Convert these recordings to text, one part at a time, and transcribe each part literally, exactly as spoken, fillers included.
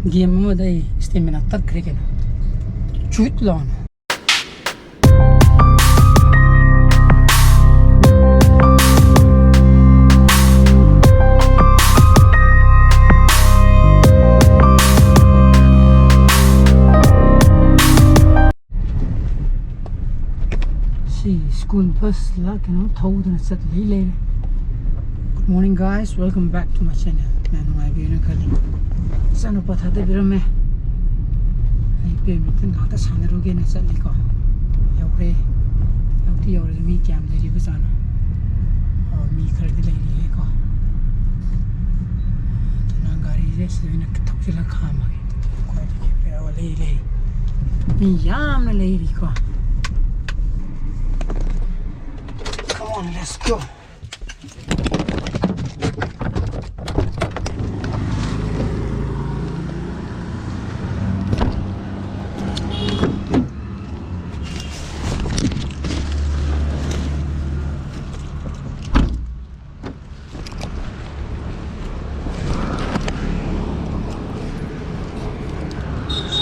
Game ꯑꯃꯗ ꯑꯩ ꯁ꯭ꯇꯦꯃꯤꯅꯥ ꯇꯠꯈ꯭ꯔꯦ ꯀꯩꯅꯣ, ꯆꯨꯠ ꯂꯥꯎꯅ꯫ ꯁꯤ ꯁ꯭ꯀꯨꯜ ꯕꯁ ꯂ ꯀꯩꯅꯣꯝ ꯊꯧꯗꯅ ꯆꯠꯂꯤ ꯂꯩꯔꯦ꯫ Good morning, guys, welcome back to my channel. ꯃꯌꯥꯝ ꯅꯨꯡꯉꯥꯏꯕꯤꯔꯦꯅ ꯈꯜꯂꯤ꯫ ꯏꯆꯥꯅꯨꯄꯥ ꯊꯥꯗꯕꯤꯔꯝꯃꯦ꯫ ꯑꯩ ꯕꯦꯗꯃꯤꯟꯇꯟ ꯉꯥꯛꯇ ꯁꯥꯟꯅꯔꯨꯒꯦꯅ ꯆꯠꯂꯤꯀꯣ꯫ ꯌꯧꯔꯦ꯫ ꯌꯧꯗꯤ ꯌꯧꯔꯦ꯫ ꯃꯤ ꯀꯌꯥꯝ ꯂꯩꯔꯤꯕꯖꯥꯠꯅꯣ? ꯑꯣ, ꯃꯤ ꯈꯔꯗꯤ ꯂꯩꯔꯤꯌꯦꯀꯣ꯫ ꯑꯗꯨꯅ ꯒꯥꯔꯤꯁꯦ ꯁꯤꯗ ꯑꯣꯏꯅ ꯊꯧꯖꯤꯜꯂ ꯈꯥꯝꯃꯒꯦ꯫ ꯈ꯭ꯋꯥꯏꯗꯒꯤ ꯐꯖꯕ ꯂꯩ ꯂꯩ꯫ ꯃꯤ ꯌꯥꯝꯅ ꯂꯩꯔꯤꯀꯣ꯫ Come on, let's go.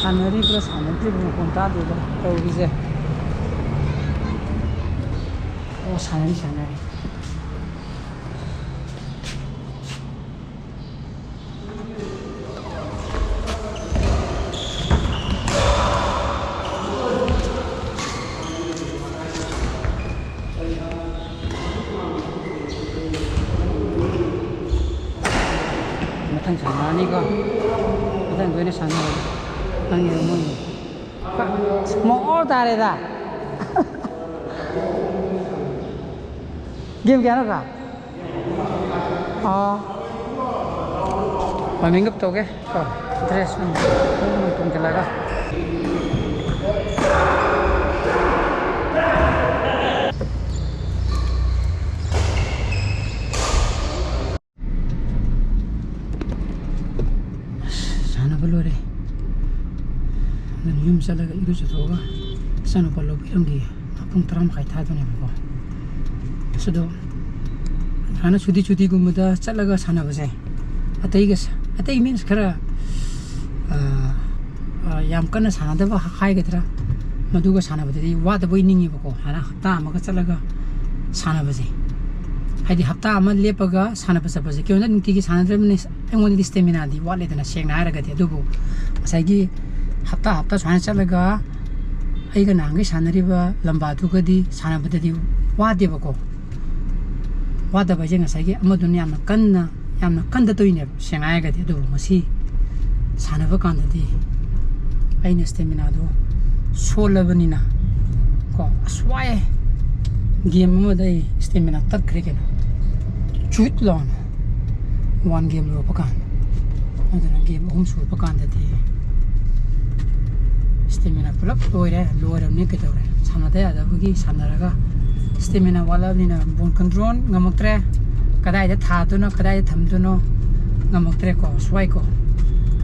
ꯁꯥꯟꯅꯔꯤꯕ꯭ꯔꯥ ꯁꯥꯟꯅꯗ꯭ꯔꯤꯕ꯭ꯔꯥ ꯃꯈꯣꯟ ꯇꯥꯗꯦꯗ ꯇꯧꯔꯤꯁꯦ꯫ ꯑꯣ, ꯁꯥꯟꯅꯔꯤ, ꯁꯥꯟꯅꯔꯤ꯫ ꯃꯊꯪ ꯁꯥꯟꯅꯔꯅꯤꯀꯣ꯫ ꯃꯊꯪꯗ ꯑꯣꯏꯅ ꯁꯥꯟꯅꯔꯒꯦ꯫ ꯈꯪꯉꯦꯕ ꯃꯣꯏ꯫ ꯃꯑꯣꯡ ꯇꯥꯔꯦꯗ꯫ ꯒꯦꯝ ꯀꯌꯥꯅꯣ ꯀꯥ? ꯑꯣ꯫ ꯃꯃꯤꯡꯒ ꯇꯧꯒꯦ꯫ ꯀꯣ, ꯗ꯭ꯔꯦꯁ ꯅꯨꯡ ꯈꯣꯡꯎꯞ ꯅꯨꯡ ꯇꯣꯡꯁꯤꯜꯂꯒ꯫ ꯑꯁ, ꯁꯥꯟꯅꯕ ꯂꯣꯏꯔꯦ꯫ ꯑꯗꯨꯅ ꯌꯨꯝ ꯆꯠꯂꯒ ꯏꯔꯨꯖꯊꯣꯛꯑꯒ ꯏꯆꯥꯅꯨꯄꯥ ꯂꯧꯕꯤꯔꯝꯒꯦ꯫ ꯄꯨꯡ ꯇꯔꯥ ꯃꯈꯥꯏ ꯊꯥꯗꯣꯏꯅꯦꯕꯀꯣ꯫ ꯑꯁ, ꯑꯗꯣ ꯁꯨꯃꯥꯏꯅ ꯁꯨꯇꯤ ꯁꯨꯇꯤꯒꯨꯝꯕꯗ ꯆꯠꯂꯒ ꯁꯥꯟꯅꯕꯁꯦ, ꯑꯇꯩꯒ ꯁ-, ꯑꯇꯩ ꯃꯤꯟꯁ ꯈꯔ ꯑ, ꯑ, ꯌꯥꯝ ꯀꯟꯅ ꯁꯥꯟꯅꯗꯕ ꯍꯥꯏꯒꯗ꯭ꯔꯥ, ꯃꯗꯨꯒ ꯁꯥꯟꯅꯕꯗꯗꯤ ꯋꯥꯗꯕꯣꯏ ꯅꯤꯡꯉꯦꯕꯀꯣ, ꯍꯥꯟꯅ ꯍꯞꯇꯥ ꯑꯃꯒ ꯆꯠꯂꯒ ꯁꯥꯟꯅꯕꯁꯦ꯫ ꯍꯥꯏꯗꯤ ꯍꯞꯇꯥ ꯑꯃ ꯂꯦꯞꯄꯒ ꯁꯥꯟꯅꯕ ꯆꯠꯄꯁꯦ, ꯀꯩꯅꯣꯗ ꯅꯨꯡꯇꯤꯒꯤ ꯁꯥꯟꯅꯗ꯭ꯔꯕꯅꯤꯅ ꯑꯩꯉꯣꯟꯗꯗꯤ ꯁ꯭ꯇꯦꯃꯤꯅꯥꯗꯤ ꯋꯥꯠꯂꯦꯗꯅ, ꯁꯦꯡꯅ ꯍꯥꯏꯔꯒꯗꯤ꯫ ꯑꯗꯨꯕꯨ ꯉꯁꯥꯏꯒꯤ ꯍꯞꯇꯥ ꯍꯞꯇꯥ ꯁꯨꯃꯥꯏꯅ ꯆꯠꯂꯒ ꯑꯩꯒ ꯅꯍꯥꯟꯈꯩ ꯁꯥꯟꯅꯔꯤꯕ ꯂꯝꯕꯥꯗꯨꯒꯗꯤ ꯁꯥꯟꯅꯕꯗꯗꯤ ꯋꯥꯗꯦꯕꯀꯣ꯫ ꯋꯥꯗꯕ ꯍꯥꯏꯁꯦ ꯉꯁꯥꯏꯒꯤ ꯑꯃꯗꯨꯅ ꯌꯥꯝꯅ ꯀꯟꯅ, ꯌꯥꯝꯅ ꯀꯟꯗ ꯇꯧꯔꯤꯅꯦꯕ, ꯁꯦꯡꯅ ꯍꯥꯏꯔꯒꯗꯤ꯫ ꯑꯗꯨꯕꯨ ꯉꯁꯤ ꯁꯥꯟꯅꯕ ꯀꯥꯟꯗꯗꯤ ꯑꯩꯅ ꯁ꯭ꯇꯦꯃꯤꯅꯥꯗꯣ ꯁꯣꯜꯂꯕꯅꯤꯅ ꯀꯣ, ꯑꯁ, ꯋꯥꯏꯌꯦ꯫ ꯒꯦꯝ ꯑꯃꯗ ꯑꯩ ꯁ꯭ꯇꯦꯃꯤꯅꯥ ꯇꯠꯈ꯭ꯔꯦ ꯀꯩꯅꯣ, ꯆꯨꯠ ꯂꯥꯎꯅ꯫ ꯋꯥꯟ ꯒꯦꯝ ꯂꯣꯏꯔꯛꯄ ꯀꯥꯟꯗ, ꯑꯗꯨꯅ ꯒꯦꯝ ꯑꯍꯨꯝ ꯁꯨꯔꯛꯄ ꯀꯥꯟꯗꯗꯤ ꯁ꯭ꯇꯦꯃꯤꯅꯥ ꯄꯨꯂꯞ ꯂꯣꯏꯔꯦ꯫ ꯂꯣꯏꯔꯕꯅꯤ ꯀꯩꯗꯧꯔꯦ? ꯁꯥꯟꯅꯗ ꯌꯥꯗꯕꯒꯤ ꯁꯥꯟꯅꯔꯒ ꯁ꯭ꯇꯦꯃꯤꯅꯥ ꯋꯥꯠꯂꯕꯅꯤꯅ ꯕꯣꯟ ꯀꯟꯇ꯭ꯔꯣꯜ ꯉꯝꯃꯛꯇ꯭ꯔꯦ꯫ ꯀꯗꯥꯏꯗ ꯊꯥꯗꯣꯏꯅꯣ, ꯀꯗꯥꯏꯗ ꯊꯝꯗꯣꯏꯅꯣ ꯉꯝꯃꯛꯇ꯭ꯔꯦꯀꯣ, ꯁ꯭ꯋꯥꯏꯀꯣ꯫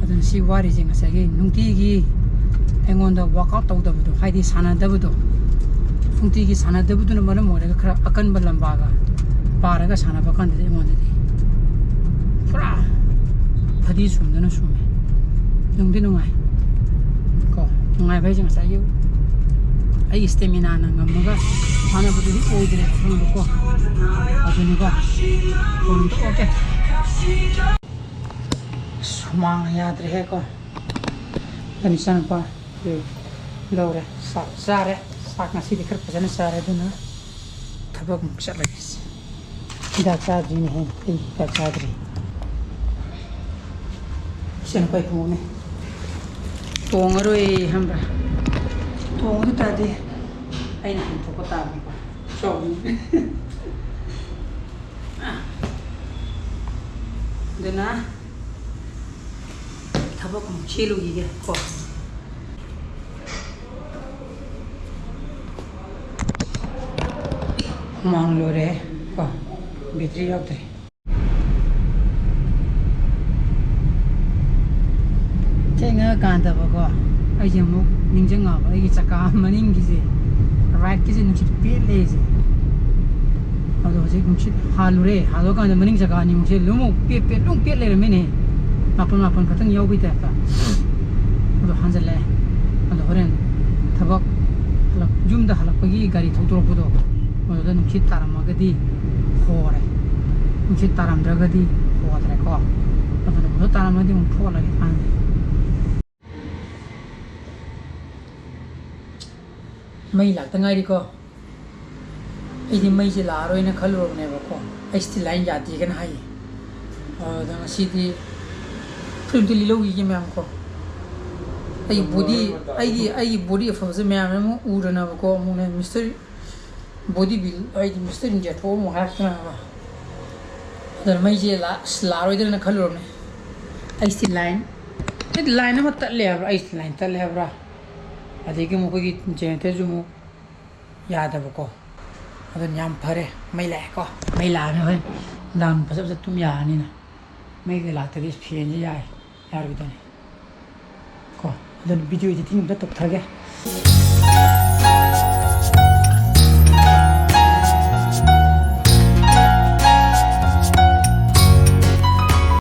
ꯑꯗꯨꯅ ꯁꯤ ꯋꯥꯔꯤꯁꯦ ꯉꯁꯥꯏꯒꯤ ꯅꯨꯡꯇꯤꯒꯤ ꯑꯩꯉꯣꯟꯗ ꯋꯥꯛꯑꯥꯎꯠ ꯇꯧꯗꯕꯗꯣ, ꯍꯥꯏꯗꯤ ꯁꯥꯟꯅꯗꯕꯗꯣ, ꯅꯨꯡꯇꯤꯒꯤ ꯁꯥꯟꯅꯗꯕꯗꯨꯅ ꯃꯔꯝ ꯑꯣꯏꯔꯒ ꯈꯔ ꯑꯀꯟꯕ ꯂꯝꯕꯥꯒ ꯄꯥꯔꯒ ꯁꯥꯟꯅꯕ ꯀꯥꯟꯗꯗꯤ ꯑꯩꯉꯣꯟꯗꯗꯤ ꯄꯨꯔꯥ ꯐꯗꯤ ꯁꯨꯝꯗꯅ ꯁꯨꯝꯃꯦ꯫ ꯅꯨꯡꯗꯤ ꯅꯨꯡꯉꯥꯏ ꯀꯣ꯫ ꯅꯨꯡꯉꯥꯏꯕ ꯍꯥꯏꯁꯦ ꯉꯁꯥꯏꯒꯤ ꯑꯩꯒꯤ ꯁ꯭ꯇꯦꯃꯤꯅꯥꯅ ꯉꯝꯃꯒ ꯁꯥꯟꯅꯕꯗꯨꯗꯤ ꯑꯣꯏꯗ꯭ꯔꯦꯕ, ꯈꯪꯕꯀꯣ꯫ ꯑꯗꯨꯅꯤꯀꯣ꯫ ꯐꯣꯟꯗꯣ ꯑꯣꯀꯦ꯫ ꯁꯨꯃꯥꯡ ꯌꯥꯗ꯭ꯔꯦꯍꯦꯀꯣ꯫ ꯑꯗꯨꯅ ꯏꯆꯥꯅꯨꯄꯥ ꯂꯧꯔꯦ꯫ ꯆꯥꯛ ꯆꯥꯔꯦ꯫ ꯆꯥꯛ ꯉꯁꯤꯗꯤ ꯈꯔ ꯐꯖꯅ ꯆꯥꯔꯦ꯫ ꯑꯗꯨꯅ ꯊꯕꯛ ꯑꯃꯨꯛ ꯆꯠꯂꯒꯦ꯫ ꯍꯤꯗꯥꯛ ꯆꯥꯗ꯭ꯔꯤꯅꯦꯍꯦ꯫ ꯑꯩ ꯍꯤꯗꯥꯛ ꯆꯥꯗ꯭ꯔꯤ꯫ ꯏꯆꯥꯅꯨꯄꯥꯒꯤ ꯈꯣꯡꯎꯞꯅꯦ꯫ ꯇꯣꯡꯉꯔꯣꯏ ꯈꯪꯕ꯭ꯔꯥ? ꯇꯣꯡꯉꯗꯤ ꯇꯥꯗꯦ꯫ ꯑꯩꯅ ꯍꯟꯊꯣꯛꯄ ꯇꯥꯕꯅꯤꯀꯣ꯫ ꯆꯥꯎꯕꯅꯤ꯫ ꯑꯗꯨꯅ ꯊꯕꯛ ꯑꯃꯨꯛ ꯆꯦꯜꯂꯨꯈꯤꯒꯦ ꯀꯣ꯫ ꯍꯨꯃꯥꯡ ꯂꯣꯏꯔꯦ ꯀꯣ, ꯕꯦꯇ꯭ꯔꯤ ꯌꯥꯎꯗ꯭ꯔꯦ꯫ ꯊꯦꯡꯉꯀꯥꯟꯗꯕꯀꯣ, ꯑꯩꯁꯦ ꯑꯃꯨꯛ ꯅꯤꯡꯁꯤꯡꯉꯛꯑꯕ, ꯑꯩꯒꯤ ꯆꯀꯥ ꯃꯅꯤꯡꯒꯤꯁꯦ, ꯔꯥꯏꯠꯀꯤꯁꯦ ꯅꯨꯡꯁꯤꯠ ꯄꯦꯠꯂꯦ ꯑꯩꯁꯦ꯫ ꯑꯗꯣ ꯍꯧꯖꯤꯛ ꯅꯨꯡꯁꯤꯠ ꯍꯥꯜꯂꯨꯔꯦ, ꯍꯥꯜꯂꯨꯔꯀꯥꯟꯗ ꯃꯅꯤꯡ ꯆꯀꯥ ꯑꯅꯤꯃꯨꯛꯁꯦ ꯂꯣꯏꯅꯃꯛ ꯄꯦꯠ ꯄꯦꯠ ꯂꯣꯏ ꯄꯦꯠ ꯂꯩꯔꯝꯃꯦꯅꯦ, ꯃꯥꯄꯟ ꯃꯥꯄꯟ ꯈꯛꯇꯪ ꯌꯥꯎꯕꯩ ꯇꯥꯏꯞꯇ꯫ ꯑꯗꯣ ꯍꯟꯖꯜꯂꯛꯑꯦ꯫ ꯑꯗꯣ ꯍꯣꯔꯦꯟ ꯊꯕꯛ ꯍꯜꯂꯛ-, ꯌꯨꯝꯗ ꯍꯜꯂꯛꯄꯒꯤ ꯒꯥꯔꯤ ꯊꯧꯗꯣꯔꯛꯄꯗꯣ, ꯃꯗꯨꯗ ꯅꯨꯡꯁꯤꯠ ꯇꯥꯔꯝꯃꯒꯗꯤ ꯍꯣꯔꯦ, ꯅꯨꯡꯁꯤꯠ ꯇꯥꯔꯝꯗ꯭ꯔꯒꯗꯤ ꯍꯣꯗ꯭ꯔꯦꯀꯣ꯫ ꯑꯗꯨꯅ ꯃꯗꯨ ꯇꯥꯔꯝꯃꯗꯤ ꯑꯃꯨꯛ ꯊꯣꯛꯍꯜꯂꯒꯦ ꯐꯥꯟꯁꯦ꯫ ꯃꯩ ꯂꯥꯛꯇ ꯉꯥꯏꯔꯤꯀꯣ꯫ ꯑꯩꯗꯤ ꯃꯩꯁꯦ ꯂꯥꯛꯑꯔꯣꯏꯅ ꯈꯜꯂꯨꯔꯕꯅꯦꯕꯀꯣ, ꯑꯩꯁ ꯇꯤ ꯂꯥꯏꯟ ꯌꯥꯗꯦꯒꯅ ꯍꯥꯏꯌꯦ꯫ ꯑꯗꯨꯗ ꯉꯁꯤꯗꯤ ꯐꯤꯂꯝꯗꯨ ꯂꯤꯂꯧꯈꯤꯒꯦ ꯃꯌꯥꯝ ꯀꯣ꯫ ꯑꯩꯒꯤ ꯕꯣꯗꯤ, ꯑꯩꯒꯤ, ꯑꯩꯒꯤ ꯕꯣꯗꯤ ꯑꯐꯕꯁꯦ ꯃꯌꯥꯝꯅ ꯑꯃꯨꯛ ꯎꯗꯅꯕꯀꯣ, ꯑꯃꯨꯛꯅꯦ ꯃꯤꯁꯇꯔ ꯕꯣꯗꯤ ꯕꯤꯜ ꯍꯥꯏꯗꯤ ꯃꯤꯁꯇꯔ ꯏꯟꯗꯤꯌꯥ ꯊꯣꯛꯑ ꯑꯃꯨꯛ ꯍꯥꯏꯔꯛꯇꯅꯕ꯫ ꯑꯗꯨꯅ ꯃꯩꯁꯦ ꯂꯥ-, ꯑꯁ, ꯂꯥꯛꯑꯔꯣꯏꯗ꯭ꯔꯅ ꯈꯜꯂꯨꯔꯕꯅꯦ꯫ ꯑꯩꯁ ꯇꯤ ꯂꯥꯏꯟ, ꯑꯦ, ꯂꯥꯏꯟ ꯑꯃ ꯇꯠꯂꯦ ꯍꯥꯏꯕ꯭ꯔꯥ? ꯑꯩꯁ ꯇꯤ ꯂꯥꯏꯟ ꯇꯠꯂꯦ ꯍꯥꯏꯕ꯭ꯔꯥ? ꯑꯗꯒꯤ ꯑꯃꯨꯛ ꯑꯩꯈꯣꯏꯒꯤ ꯖꯦꯅꯦꯔꯦꯇꯔꯁꯨ ꯑꯃꯨꯛ ꯌꯥꯗꯕꯀꯣ꯫ ꯑꯗꯨꯅ ꯌꯥꯝ ꯐꯔꯦ, ꯃꯩ ꯂꯥꯛꯑꯦꯀꯣ꯫ ꯃꯩ ꯂꯥꯛꯑꯅꯤ, ꯍꯣꯔꯦꯟ ꯅꯨꯡꯗꯥꯡ ꯐꯖ ꯐꯖ ꯇꯨꯝ ꯌꯥꯔꯅꯤꯅ꯫ ꯃꯩꯒ ꯂꯥꯛꯇ꯭ꯔꯗꯤ ꯐꯦꯟꯁꯦ ꯌꯥꯏ, ꯌꯥꯔꯣꯏꯗꯣꯏꯅꯤ ꯀꯣ꯫ ꯑꯗꯨꯅ ꯚꯤꯗꯤꯑꯣ ꯏꯗꯤꯇꯤꯡ ꯑꯝꯇ ꯇꯧꯊꯒꯦ꯫